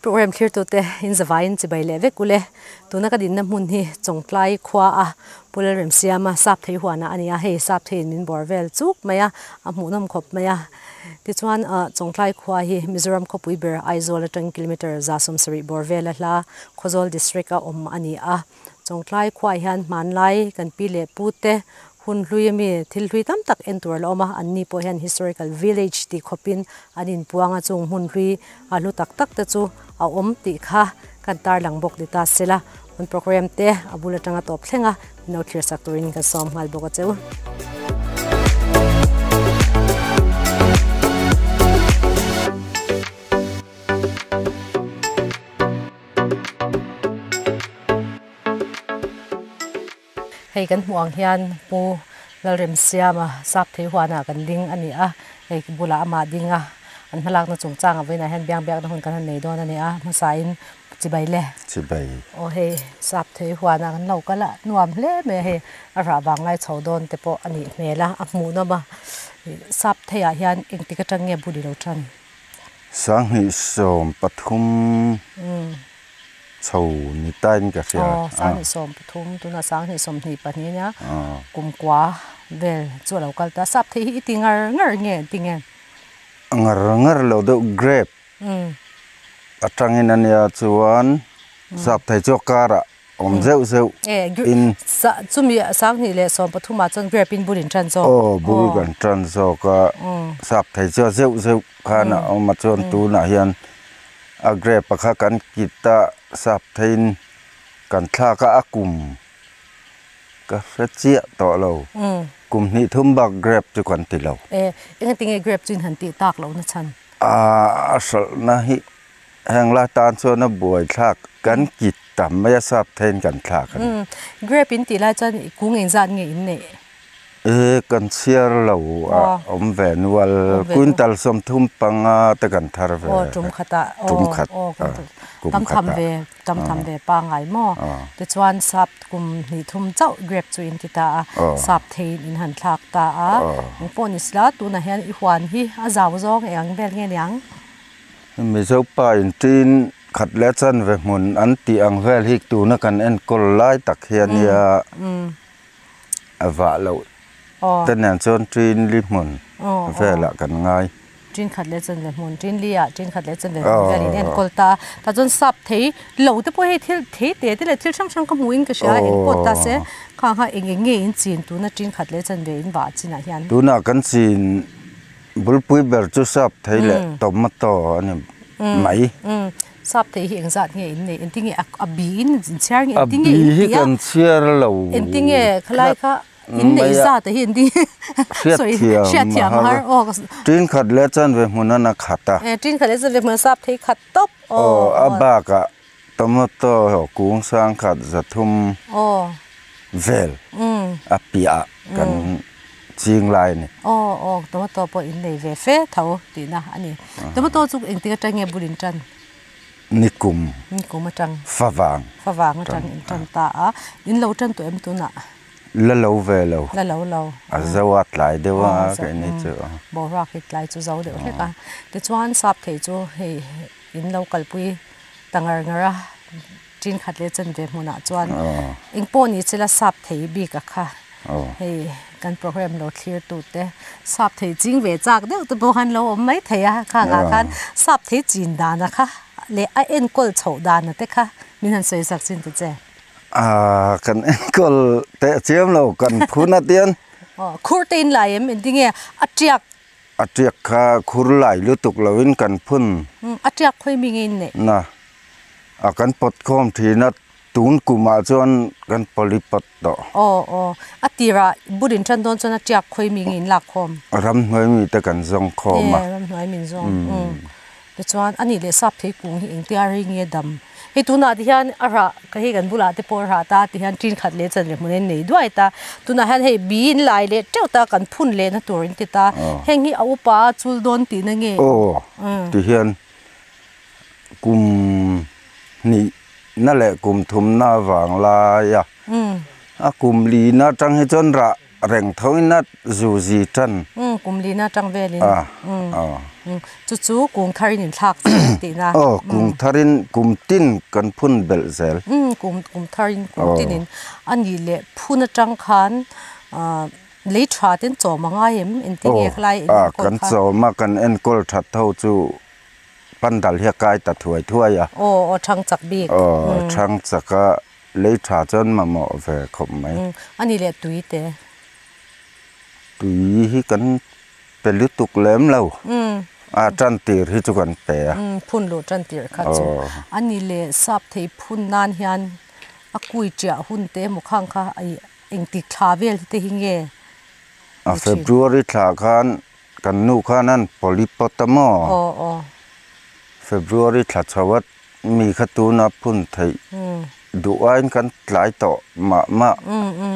Kan program thlirtute in zavaiin chibai leh vek ule. Tuna ka dinna hmun hi Chawngtlai khua a Pu Lalremsiama sap thei huana a ni a, hei sap theiin min bawr vel chuk mai a, a hmuhnawm khawp mai a. Tichuan Chawngtlai khua hi Mizoram khawpui ber Aizawl atang kilometre 170 bawr vela hla Khawzawl district a awm a ni a. Chawngtlai khuaah hian hmanlai kan pi leh pute hun hlui ami thil hlui tam tak en tur a la awm a, anni pawh hian historical village tih khawpin an inpuang a, chung hmun hlui a hlu tak tak te chu a awm tih kha kan tarlang bawk ni ta se la, kan program te a bul atanga tawp thleng a, min lo thlir sak turin kan sawm nghal bawk a che u. Hei kan hmuh ang hian Pu Lalremsiama sap thei huanah kan ding a ni a, hei bulah amah ding a, an hmalakna chungchang a vawiinah hian biang biakna hun kan han nei dawn a ni a, hmasain chibai le. Chibai. Aw hei sap thei huanah kan lo kal a, nuam hle mai a hei a rah vang lai chho dawn te pawh a nih hmel a, a hmuhnawm a, sap theiah hian engtik atang nge bul i lo tan? 2013 chho ni tain ka hria. Aw, 2013, tunah 2024 nia, kum kua vel chu a lo kal ta. Sap thei hi i ti ngar ngar nge ti nge? Ngar ngar lo deuh grape atangin a nia chuan sap thei chu a karah awm zeuh zeuh in. Chumi 2013 ah chuan grape in bul in tan zawk. Aw, bul kan tan zawk a, sap thei chu a zeuh zeuh khan a awm a chuan tunah hian A grape kha kan kit a sap theiin kan thlak a, a kum ka hre chiah tawh lo. Kum hnih thum bak grape chu kan ti lo. E, engati nge grape chu in han tih tak loh na chhan? A, a hralhna hi heng lai tan chuan a buai thlak, kan kit tam mai a sap theiin kan thlak a ni. Grape in tih lai chuan kung engzat nge in neih? E kan chhiar lo a awm ve nual quintal 35 te kan thar ve. Aw tum khatah tum khat kum tam tham ve tam tham ve pangai maw tichuan sap kum hnih thum chauh grape chu in ti ta a sap theiin in han thlak ta a engpawh ni sila tunah hian i huan hi a zau zawng eng ang vel nge niang. Mizo pa in tin khat leh chanve hmun an tih ang vel hi tuna kan enkawl lai tak hi a nia. A vah loh te nen chuan ṭin li hmun velah kan ngai. Ṭin khat leh chanve hmun, ṭin li ah ṭin khat leh chanve hmun vel in enkawl ta a. Tah chuan sap thei lo te pawh hei thil thei te te leh thil hrang hrang ka hmuh in ka hria a, engpawh ta se khang kha eng eng nge in chin tuna ṭin khat leh chanve in vah chinah hian. Tunah kan chin bulpui ber chu sap thei leh tomato a ni mai. Sap thei hi engzat nge in nei? Engtin nge a bi in in chhiar nge? Engtin nge in ti a? A bi hi kan chhiar lo. Engtin nge khalai kha in nei zat hi engtin nge? Hriat thiam a har. Tin khat leh chanve hmun a na khat a. Tin khat leh chanve hmun a sap thei khat tawp. Aw a bakah tomato kung sang khat 300 vel a piah kan ching lai a ni. Aw aw tomato pawh in nei ve fe tho tihna a ni. Tomato chu engtik atang nge bul in tan? Nikum. Nikum atang. Favang. Favang atang in tan ta a. In lo tan tawh em tunah? La lo ve lo. La lo lo. A zo a tlai deuh a keini chu. Boruak hi tlai chu zo deuh hlek a. Tichuan sap thei chu hei in lo kalpui ta ngar ngar a. Tin khat leh chanve hmunah chuan engpawh ni chila sap thei bik a kha. Hei kan program lo thlir tu te sap thei ching ve chak deuh te pawh khan lo awm mai thei a, khangah khan sap thei chin dan a kha leh a enkawl chhoh dan a te kha min han sawi sak chin ta che. Aaa kan enkawl teh chiam lo kan phun a tian. Aw khur te in lai em engtinge a tiak. A tiak kha khur lai lutuk lovin kan phun. A tiak khawi mi nge in neih? Na a kan pawt khawm thin a. Tun kumah chuan kan pawli pawt tawh. Aw aw, a tirah bul in tan dawn chuan a tiak khawi mi nge in lak khawm? Ramhnuai mi te kan zawng khawm a. E, ramhnuai min zawng. Umm. Tichuan a nih leh sap thei kung hi engtia rei nge dam? Hei tunah te hian a rah ka hei kan bulah te pawh a rah ta ti hian tin khat leh chanve hmun in nei duai ta. Tunah hian hei bi in lai leh teuh ta kan phun lehna tur in ti ta. Heng hi a upa a chul dawn tihna nge? Aw, ti hian kum hnih na leh kum thum na vang lai a, a kum li na atang hi chuan rah reng tho in a zu zi tan. Umm kum lina tang velin. Umm chu chu kung tharin in thlak zel tihna. Aw kung tharin kum tin kan phun belh zel. Umm kum kum tharin kum tinin a nih leh phun atang khan lei tha ten chawm a ngai em engtin nge khalai in enkawl kha. Kan chawm a kan enkawl that ho chu pandal hi a kai ta thuai thuai a. Aw aw thang chak bik. Aw thang chak a lei tha chuan mamawh ve khawp mai. A nih leh tui te. Tui hi kan pe lutuk lem lo. A tan tir hi chu kan pe a. Phun luh tan tir kha chu. A ni leh sap thei phun nan hian a kui chiah hun te emaw khang kha engtik thla vel te hi nge A February thla khan kan nu khan an polypot a maw? February thla chho a mi kha tuna phun theih duh aiin kan tlai tawh mah mah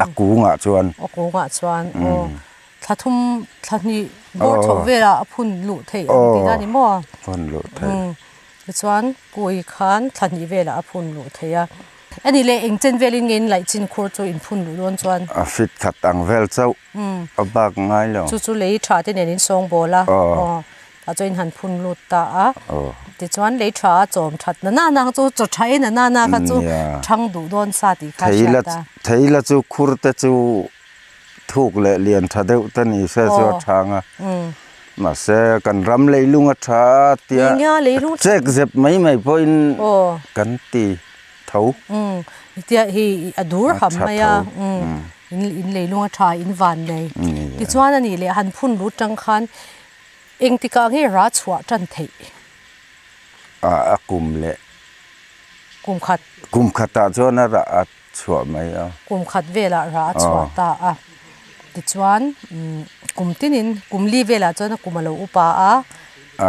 a kungah chuan. A kungah chuan aw thla thum thla hnih bawr chhoh velah a phun luh theih ang tih na ni maw? Phun luh theih. Tichuan kui khan thla hnih velah a phun luh theih a. A nih leh eng chen velin nge in laih chin khur chu in phun luh dawn chuan? A fit khat ang vel chauh a bak ngai lo. Chu chu lei tha te nen in sawng bawl a. Aw. Tah chuan in han phun lut ta a. Tichuan lei tha a chawm that na na na chu chaw tha e na na na kha chu thang duh dawn sa tih kha a hriat a. Thei la chu khur te chu thuk leh lian tha deuh te ni se chu a thang a. Mahse kan ram leilung a tha a tia chek zep mai mai pawhin kan ti tho. Tia hei a dur ham mai a in leilung a tha in van nei. Tichuan a nih leh han phun lut tang khan Engtikah nge ra chhuah tan theih? A a kum leh. Kum khat. Kum khatah chuan a rah a chhuah mai a. Kum khat velah rah a chhuah ta a. Tichuan kum tinin kum li velah chuan a kum a lo upa a.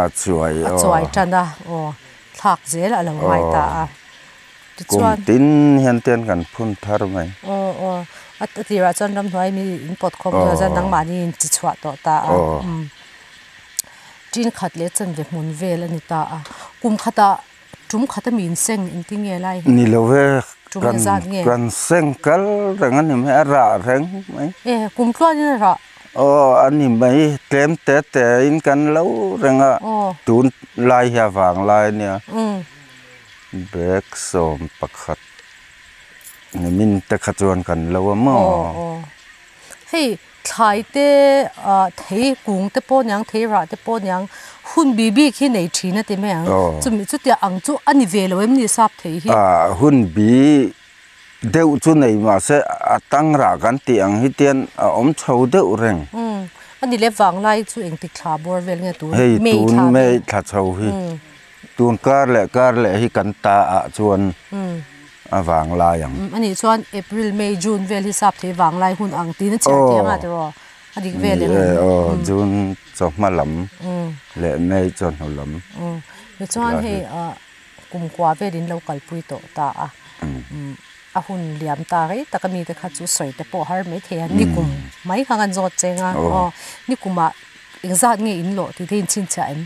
A chuai aw. A chuai tan a aw. Thlak zel a lo ngai ta a. Tichuan. Kum tin hian ten kan phun thar mai. Aw aw. A tirah chuan ramhnuai mi in pawt khawm chu chuan nangmahni in chi chhuah tawh ta a. Tin khat leh chanve hmun vel a ni ta a. Kum khatah tum khat a mi in seng engtin nge lai hi? Ni lo ve. Kan kan seng kal reng a ni mai a rah reng mai. E kum tluanin a rah. Aw a ni mai tlem te te in kan lo reng a. Tun lai hi a vang lai a nia. Bag 11 nimin te kha chuan kan lo a maw? Aw aw. Hei thlai te ah thei kung te pawh niang thei rah te pawh niang hun bi bik hi nei thin a ti mai ang. Chumi chutiang ang chu a ni ve lo em ni sap thei hi? Ah hun bi deuh chu nei mahse a tang rah kan tih ang hi tian a awm chho deuh reng. Umm a ni le vanglai chu engtik thla bawr vel nge tun Hei tun May thla chho hi. Tun kar leh kar leh hi kan ta ah chuan a vang lai ang. A nih chuan April, May, June vel hi sap thei vang lai hun ang tiin a chhiar thiang a tiraw? A dik vel em? Ni e aw, June chawhma lam leh May chawhnu lam. Tichuan hei kumkua vel in lo kalpui tawh ta a, a hun liam ta rei tak a mite kha chu sawi te pawh har mai thei a, nikum mai kha kan zawt cheng a, aw nikumah engzat nge in lawh tih te in chhinchhiah em?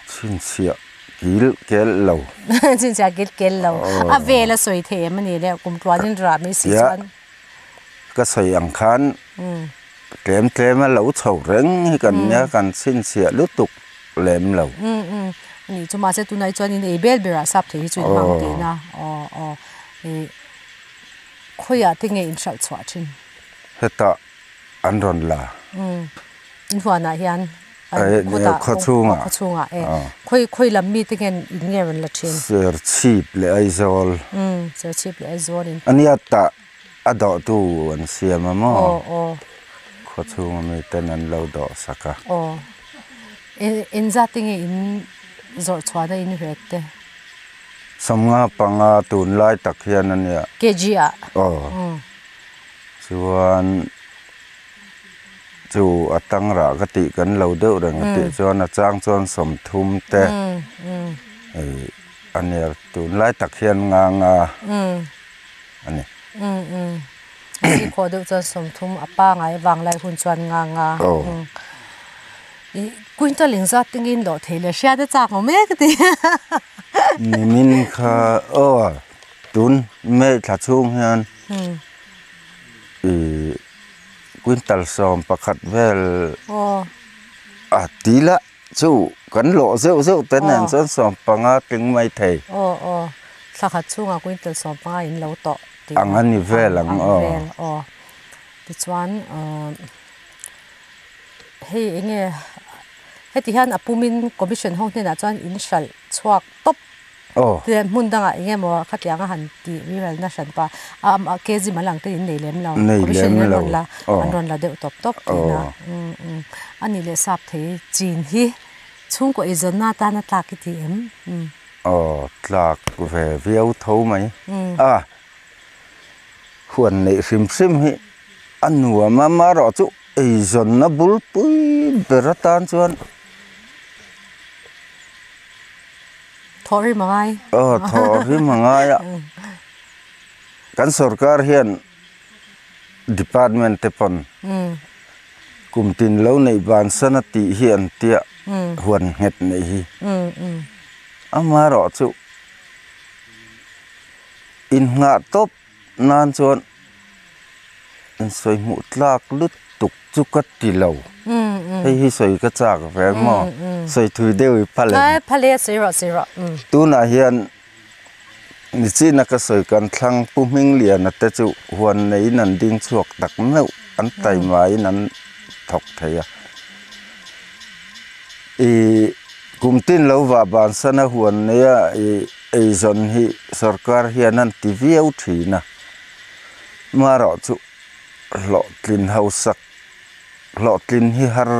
Chhinchhiah kil kel lo. Chhinchhiah kil kel lo. A vel a sawi thei em a ni le, kum tluanin rah mai si chuan. Ka sawi ang khan tlem tlem a lo chho reng hi kan nia, kan chhinchhiah lutuk lem lo. Ani chu mahse tunah hi chuan in ei bel berah sap thei hi chu in hmang tihna. Aw aw. Khawiah te nge in hralh chhuah thin? Hetah an rawn la. In huanah hian Khaw chhungah e. Khawi khawi lam mite ngen in nge rawn la thin? Serchhip leh Aizawl. Serchhip leh Aizawl in. Ania tah a dawhtu an siam a maw? Aw aw. Khaw chhunga miten an lo dawh sak a. Aw. Engzat te nge in zawrh chhuahna in ret te? 55 tunlai tak hian ania. Kg ah? Aw. Chuan. Chu a tang rah ka tih kan lo deuh reng a tih chuan a chang chuan 30 te hei a nia tunlai tak hian nga nga a ni. A si khawh deuh chuan 30 a pangai vanglai hun chuan nga nga. I quintal engzat te nge in lawh thei le hriat a chak awm e ka ti. Nimin kha aw tun May thla chhung hian i. Quintal 11 vel a ti la chu kan lawh zeuh zeuh te nen chuan 15 tling mai thei. Aw aw thla khat chhungah quintal 15 in lo tawh tih ang a ni vel ang aw. Vel aw tichuan hei enge heti hian a pumin commission ho hnenah chuan in hralh chhuak tawp. Tichuan hmun dangah eng emaw khatianga han tih riralna hranpa a kg mal ang te in nei lem lo, commission in an rawn la an rawn la deuh tawp tawp tihna a nih leh sap thei chin hi chhungkaw eizawnna atana tlak i ti em? Aw tlak ve viau tho mai a, huan neih hrim hrim hi a nuam a, amaherawh chu eizawnna bulpui ber atan chuan. Thawh rim a ngai. Aw thawh rim a ngai a. Kan sorkar hian department te pawn kum tin lo neih bansan a tih hi an tia huan nghet neih hi. Amaherawh chu innghah tawp nan chuan insawi hmuh tlak lutuk chu ka ti lo. Hei hi sawi ka chak ve maw? Sawi thui deuh i phal em? Phal e, sawi rawh, sawi rawh. Tunah hian nichina ka sawi kan thlang Pu Hmingliana te chu huan neiin an ding chhuak tak meuh, an taimain an thawk thei a. I kum tin lo vah bansan a huan neia i eizawn hi sorkar hian an ti viau thin a, marawh chu hlawhtlin hausak hlawhtlin hi har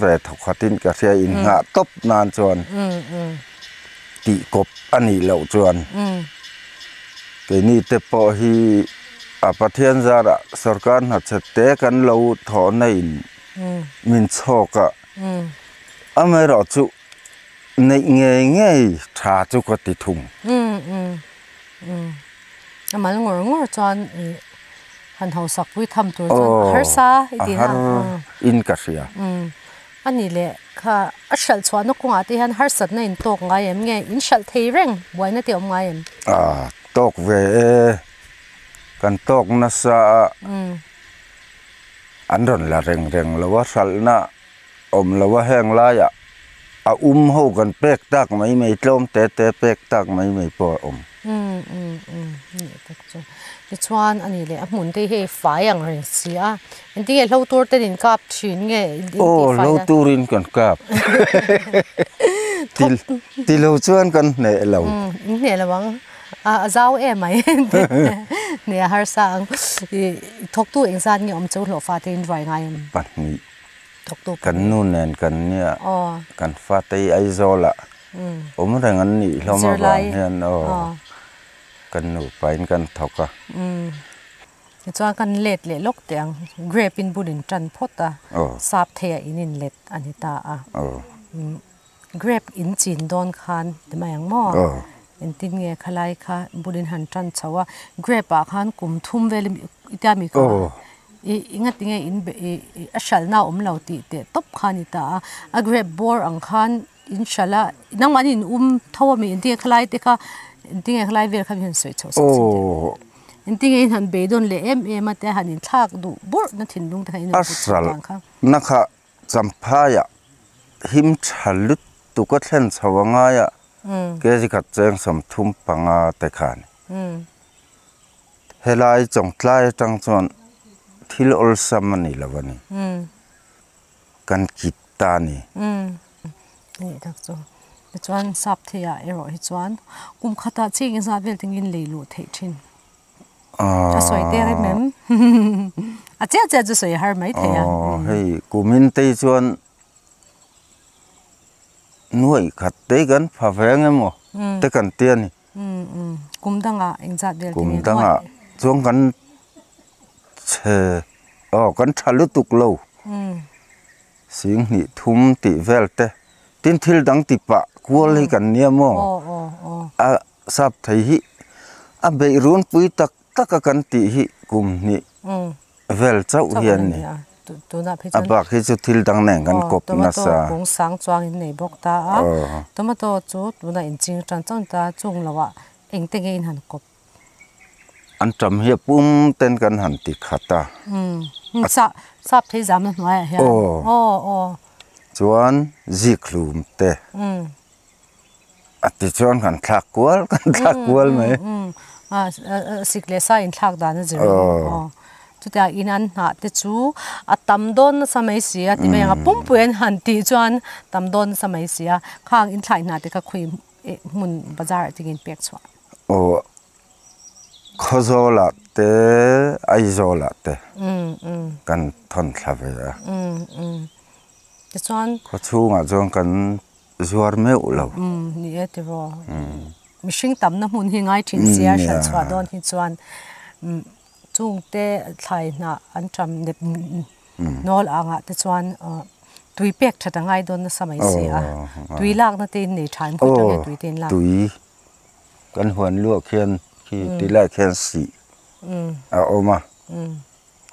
ve thawkhatin ka hria innghah tawp nan chuan tih kawp a nih loh chuan keini te pawh hi a Pathian zarah sorkar hnachhe te kan lo thawhna in min chhawk a, amaherawh chu neih ngei ngei tha chu ka ti thung. A mal ngawr ngawr chuan ih han hausak pui tham tur chuan a harsa i tih na. A har in ka hria. A nih leh kha a hralh chhuahna kawngah te hian harsatna in tawk ngai em nge in hralh thei reng buaina te awm ngai em? A tawk ve e, kan tawk nasa a. An rawn la reng reng lo a, hralhna awm lo a heng laiah a um ho kan pek tak mai mai tlawm te te pek tak mai mai pawh a awm. Umm umm umm ni tak chu tichuan a ni leh a hmun te hi hei fai ang reng si a engtin nge hlo tur ten in kap thin nge in tih fai na. Aw hlo turin kan kap ti lo chuan kan hneh lo. Umm in hneh lo ang. A zau em mai nia harsa ang i thawktu engzat nge awm chu hlawh fate in ruai ngai em? Pahnih. Thawktu pahnih. Kan nu nen kan nia kan fate hi Aizawl ah awm reng an nih hlawm avang hian aw kan nupa in kan thawk a. Tichuan kan let leh lawk teh ang grape in bul in tan phawt a sap thei ah in in let a ni ta a. Grape in chin dawn khan ti mai ang maw? Engtin nge khalai kha bulin han tan chho a, grape ah khan kum thum vel i tia mi kha i engati nge in i a hralhna a awm lo tih teh tawp kha a ni ta a, a grape bawr ang khan in hralh a, nangmahni in um tho a mi engtin nge khalai te kha engtin nge khalai vel kha mi han sawi chho sak chin teh. Engtin nge in han beidawn leh em em a te han inthlak duh burh na thinlung te kha in rawn put chhuah dan kha. A hralhna kha Champhaiah him tha lutuk a thlen chho a ngai a, kg khat cheng 35 te khan helai Chawngtlai atang chuan thil awlsam a ni lo a ni, kan kit ta a ni. Ni tak chu. Tichuan sap theiah erawh hi chuan kum khatah cheng i zat vel tengin lei luh theih thin. A sawi te rem em? A chiah chiah chu sawi har mai thei a. Aw hei kumin te chuan nuaih khat te kan pha ve ang emaw te kan ti a ni. Kum dangah engzat vel te nge? Kum dangah chuan kan chhe aw kan tha lutuk lo. Sing hnih thum tih vel te tin thil dang ti pah kual hi kan nia maw? A sap thei hi a beih run pui tak tak a kan tih hi kum hnih vel chauh hi an ni. A bak hi chu thil dang nen kan kawp nasa. Tomato kung sang chuang in nei bawk ta a, tomato chu tunah in ching tan chang ta chung loh ah engte nge in han kawp? An tam hi a pum ten kan han ti khat a. Sap thei zamna hnuaiah hian. Aw. Aw aw. Chuan zikhlum te. A ti chuan kan thlak kual kan thlak kual mai. Sik leh sa in thlak dan a zir in. Chutiang in an hnah te chu a tam dawn nasa mai si a ti mai ang a pumpui an han tih chuan tam dawn nasa mai si a khang in thlai hnah te kha khawi hmun bazar ah tengin pek chhuah. Aw Khawzawl ah te Aizawl ah te kan thawn thla ve a. Tichuan. Khawchhungah chuan kan zuar meuh lo. Umm ni e tiraw. Mihring tamna hmun hi ngai thin sia hran chhuah dawn hi chuan chungte thlai hnah an tam nep nawl angah te chuan tui pek that a ngai dawn nasa mai si a. Tui lakna te in nei tha em khawi tang e tui te in lak. Tui kan huan luah khian khi ti lai khian sih a awm a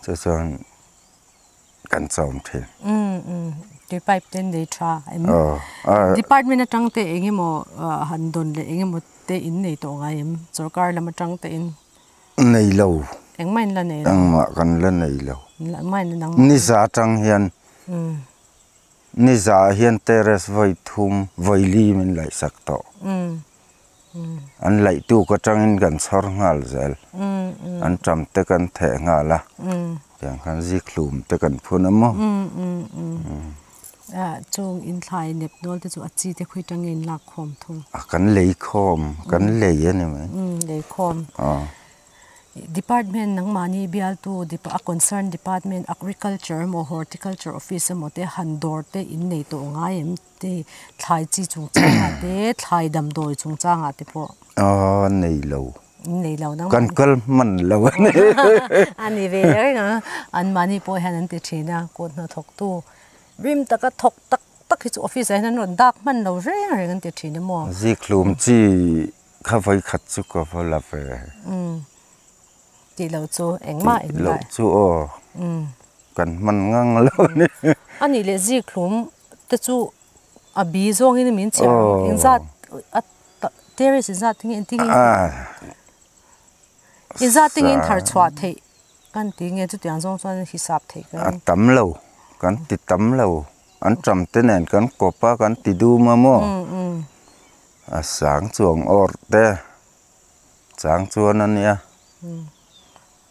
chu chuan kan chawm thin. Umm umm tui pipe te nei tha em? Department atang te eng emaw han dawn leh eng emaw te in nei tawh ngai em? Sorkar lam atang te in? Nei lo. Engmah in la nei lo. Engmah kan la nei lo. Engmah in la nang. Niza atang hian niza ah hian terrace vawi thum vawi li min laihsak tawh. An laih tuk atangin kan chhawr nghal zel. An tam te kan theh nghal a, tiang khan zikhlum te kan phun a maw. Chung inthlai nep nawl te chu a chi te khawi tangin in lak khawm thung. A kan lei khawm, kan lei a ni mai. Lei khawm. Department nangmahni bialtu a concern department agriculture emaw horticulture office emaw te han dawr te in nei tawh ngai em? Te thlai chi chungchangah te, thlai damdawi chungchangah te pawh. Aw nei lo. Nei lo nang. Kan kal hman lo a ni. A ni ve reng a, anmahni pawh hian an ti thin a, kut hnathawktu rim taka thawk tak tak hi chu office ah hian an rawn dak hman lo reng reng an ti thin a maw. Zikhlum chi kha vawikhat chu ka va la ve. Tih loh chu engmah in la. Tih loh chu aw. Kan hman ngang lo a ni. A nih leh zikhlum te chu a bi zawngin min chhiar ang. Engzat a terrace inzat te nge engtin nge inzat te nge in thar chhuah theih kan ti nge chutiang zawng chuan hisap theih ka ring. A tam lo kan ti tam lo an tam te nen kan kawp a kan ti dum a maw a sang chuang awrh te chang chuan a nia.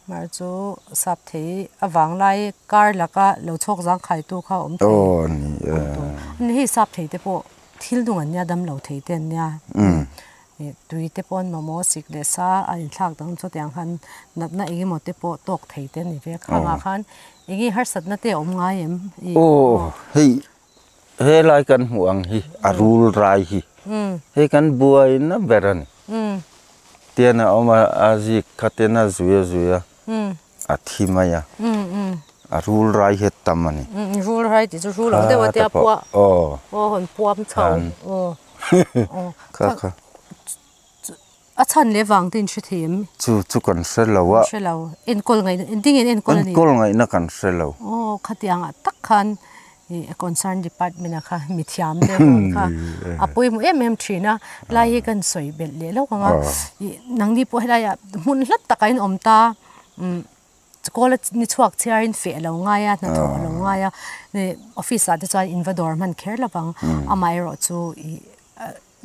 Mar chu sap thei a vang lai kar laka lo chhawk zang khaitu kha awm thei. Aw ni e. Ani hei sap thei te pawh thil dung an nia dam lo thei te an nia. Tui te pawh an mamawh sik leh sa a inthlak dang chu tiang khan natna eng emaw te pawh tawk thei te an ni ve. Khangah khan eng nge harsatna te a awm ngai em? Aw hei helai kan hmuh ang hi a rul rai hi hei kan buaina ber a ni. Tian a awm a, a zik kha ten a zui a zui a, a thi mai a, a rul rai hi a tam a ni. Rul rai tih chu rul ang deuh a tia pua aw hawn puam chho aw kha kha a chhan leh vang te in hre thei em? Chu chu kan hre lo a. Hre lo enkawl ngaihna engtin nge enkawl a ni? Enkawl ngaihna kan hre lo. Aw khatiang ah tak khan Ih concern department ah kha mithiam te rawn kha a pawimawh em em thin a, lai hi kan sawi belh leh lawk ang a, ih nangni pawh helai ah hmun hlat takah in awm ta umm kawl a ni chhuak chhiar in feh a lo ngai a hnathawh a lo ngai a ih office ah te chuan in va dawr hman kher lo vang amaherawh chu ih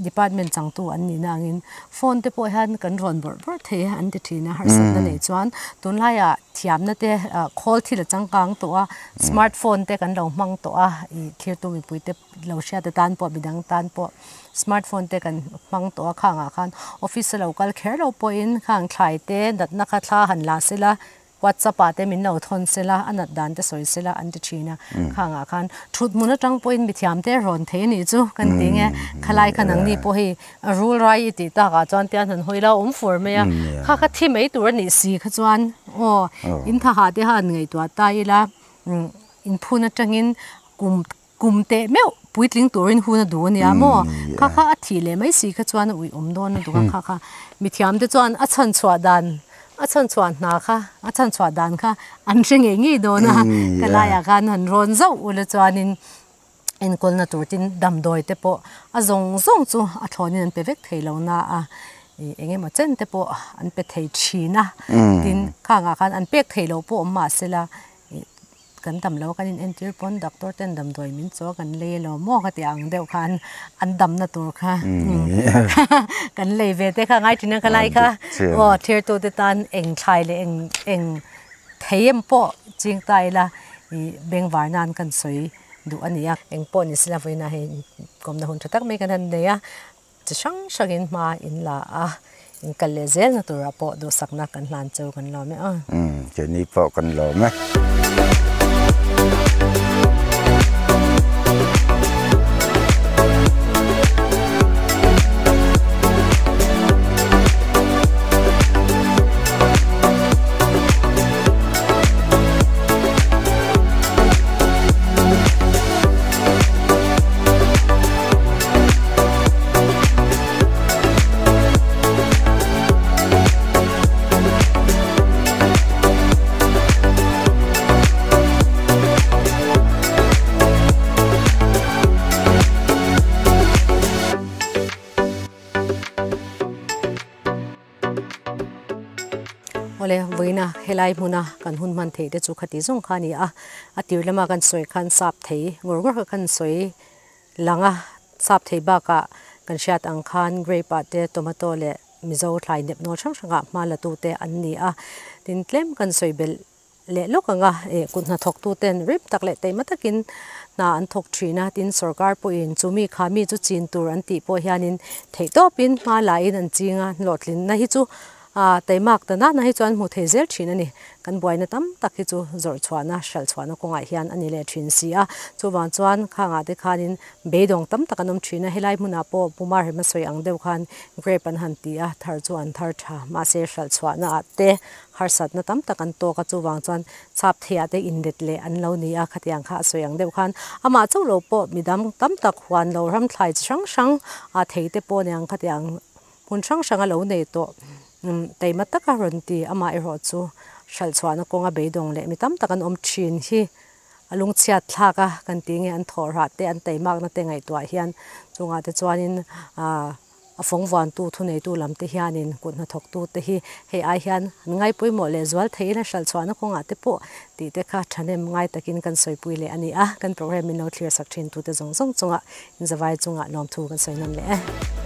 Department changtu an nihna angin phone te pawh hian kan rawn bawrh bawrh thei a an ti thin a, harsatna nei chuan tunlaiah thiamna te khawl thil a changkang tawh a, smart phone te kan lo hmang tawh a, ih thirtu mipui te lo hriat atan pawh midang tan pawh smart phone te kan hmang tawh a, khangah khan office a lo kal kher lo pawhin khang thlai te natna kha thla han la sela WhatsApp ah te min lo thawn sela, a nat dan te sawi sela an ti thin a. Khangah khan thut hmun atang pawhin mithiam te rawn thei a nih chu kan ti nge. Khalai kha nangni pawh hei rul rai i tih takah chuan tian han hawi la awm fur mai a. Kha kha thi mai tur a nih si kha chuan aw in thaha te khan ngaihtuah ta ila in phun atangin kum Kum teh meuh puitling turin hun a duh a nia maw? Kha kha a thih leh mai si kha chuan a uih awm dawn a duh a, kha kha mithiam te chuan a chhan chhuah dan, a chhan chhuah hna kha, a chhan chhuah dan kha an hre ngei ngei dawn a, ka laiah khan han rawn zauh ula chuanin enkawlna tur tin damdawi te pawh a zawng zawng chu a thlawnin an pe vek thei lo na a, ih eng emaw chen te pawh an pe thei thin a, tin khangah khan an pek theih loh pawh awm mahsela. Kan dam lo kan in entir pawn doctor ten damdawi min chaw kan lei elo maw ka tih ang deuh khan an damna tur kha kan lei ve te kha ngai thin a ka lai kha aw thirtu te tan eng thlai leh eng eng thei em pawh ching ta ila ih bengvar nan kan sawi duh a ni a. Eng pawh ni sila vawiinah hei kawmna hun tha tak mai kan han nei a. Chi hrang hrangin hma in la a, in kal leh zelna turah pawh duhsakna kan hlan cheu kan lawm e aw. Umm, keini pawh kan lawm e. Awle vawiina helai hmuna kan hun hman theih te chu khati zawng kha a ni a, a tir lama kan sawi khan sap thei ngawr ngawr kha kan sawi lang a, sap thei bakah kan hriat ang khan grape ah te tomato leh mizo thlai nep nawl hrang hrangah hma la tu te an ni a, tin tlem kan sawi belh leh lawk ang a, ih kut hnathawk tu ten rip tak leh taima takin hna an thawk thin a, tin sorkar pawhin chu mi kha mi chu chin tur an tih pawh hianin theihtawpin hma lahin an ching a, hlawhtlinna hi chu Ah, taimak ta nana hi chuan hmuh thei zel thin a ni. Kan buaina tam tak hi chu zawrh chhuahna, hralh chhuahna kawngah hian a ni leh thin si a. Chuvang chuan khangah te khanin beidawng tam tak an awm thin a, helai hmunah pawh Puma rem a sawi ang deuh khan grape an han ti a, thar chu an thar tha. Mahse hralh chhuahna ah te harsatna tam tak an tawk a, chuvang chuan chhap theiah te inlet leh an lo ni a, khatiang kha a sawi ang deuh khan amah chauh lo pawh midang tam tak huan lo ram thlai chi hrang hrang ah thei te pawh aniang khatiang Hmun hrang hrang a lo nei tawh. Taima taka rawn ti amah erawh chu hralh chhuahna kawnga beidawng leh mi tam tak an awm thin hi a lungchhiat thlak a, kan ti nge an thawh rah te an taimakna te ngaihtuah hian chungah te chuanin a fawng vuantu thuneitu lam te hianin kut hnathawktu te hi hei ai hian an ngaipawimawh leh zual theiin a hralh chhuahna kawngah te pawh tih te kha thahnem ngai takin kan sawipui leh a ni a, kan programme min lo thlir sak thin tute zawng zawng chungah inzavai chungah lawmthu kan sawi nawn leh e.